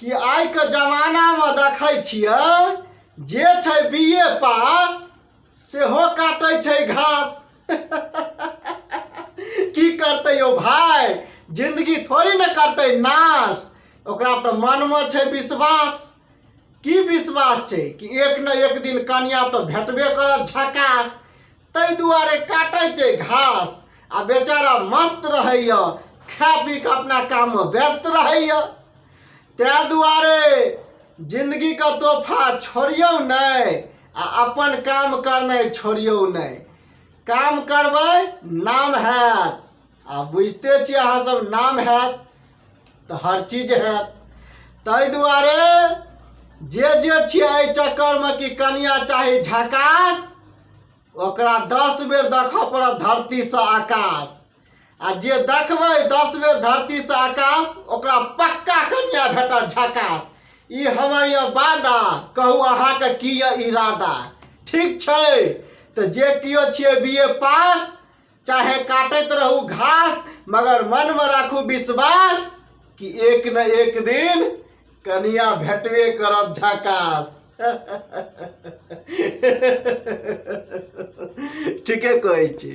कि आइके जमानामे देखै छियै जे छै बी ए पास सेहो काटै छै घास। की करतै यौ भाय, जिंदगी थोड़ी ने करतै नाश, ओकरा तऽ मनमे छै विश्वास। की विश्वास छै कि एक ने एक दिन कनिया तऽ भेटबे करत झकास, ताहि दुआरे काटै छै घास आ बेचारा मस्त रहैए, खा पी कऽ अपना काममे व्यस्त रहैए। ताहि दुआरे जिन्दगीके तोहफा छोड़ियौ नहि आ अपन काम करनाइ छोड़ियौ नहि। काम करबै नाम हैत, आ बुझिते छियै अहाँ सब, नाम हैत तऽ हर चीज हैत। ताहि दुआरे जे जे छियै एहि चक्करमे कि कनिया चाही झकास, ओकरा 10 बेर देखऽ पड़त धरतीसँ आकाश, आ जे देखबै 10 बेर धरतीसँ आकाश ओकरा पक्का कनिया भेटत झकास। ई हमर यऽ वादा, कहू अहाँके की यऽ इरादा? ठीक छै, तऽ जे केओ छियै बी ए पास, चाहे काटैत रहू घास, मगर मनमे राखू विश्वास कि एक न एक दिन कनिया भेटबे करत झकास। ठीके कहै छी।